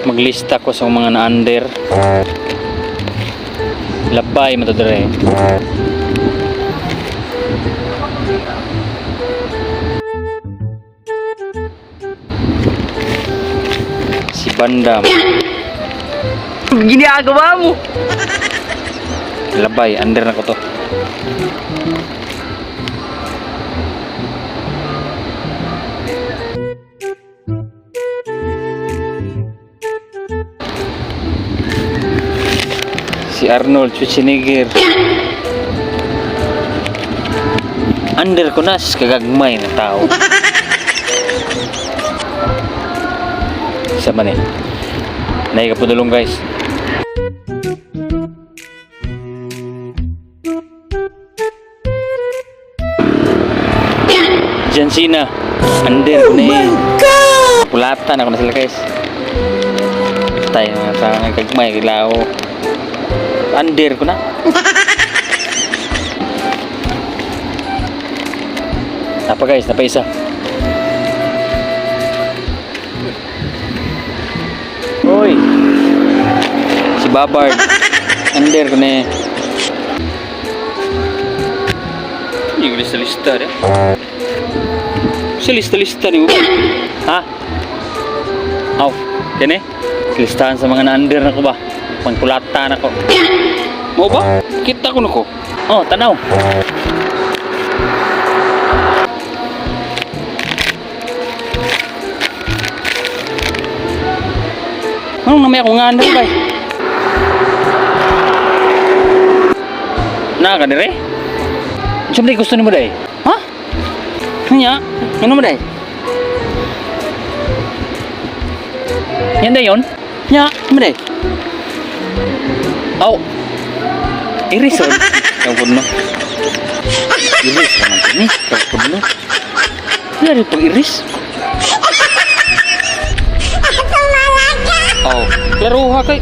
Maglista ko sa mga na-under. Labay mo to dire. Si Bandam. Ginagawa mo. Labay, under na ko to. Si Arnold Schwarzenegger. Under ko na, sus, kagagmay na tao. Isa man eh. Nahigapudulong, guys. John Cena. Under ko na eh. Pulatan ako na sila, guys. Tayo mga tao nagkagmay kilaw. Under ko na. Napa guys, napa isa. Hoy. Si Babard. Under ko na eh. Yung lista-lista rin. Sa lista-lista ni mo. Ha? Aw, kene? Listahan sa mga na-under na ko ba? Pangkulata na ko. Mo ba? Kita ko na ko. Oh, tanaw. Anong namay ako nga under ba? Na ka dire? Siyempre gusto nimo day? Ha? Nya, ano mo day? Yan day yon? Nya, ano mo day? Aw. Irison. Yung pudno. Iris naman kini. Yung pudno. Yari pag iris. Oh, klaruha kay.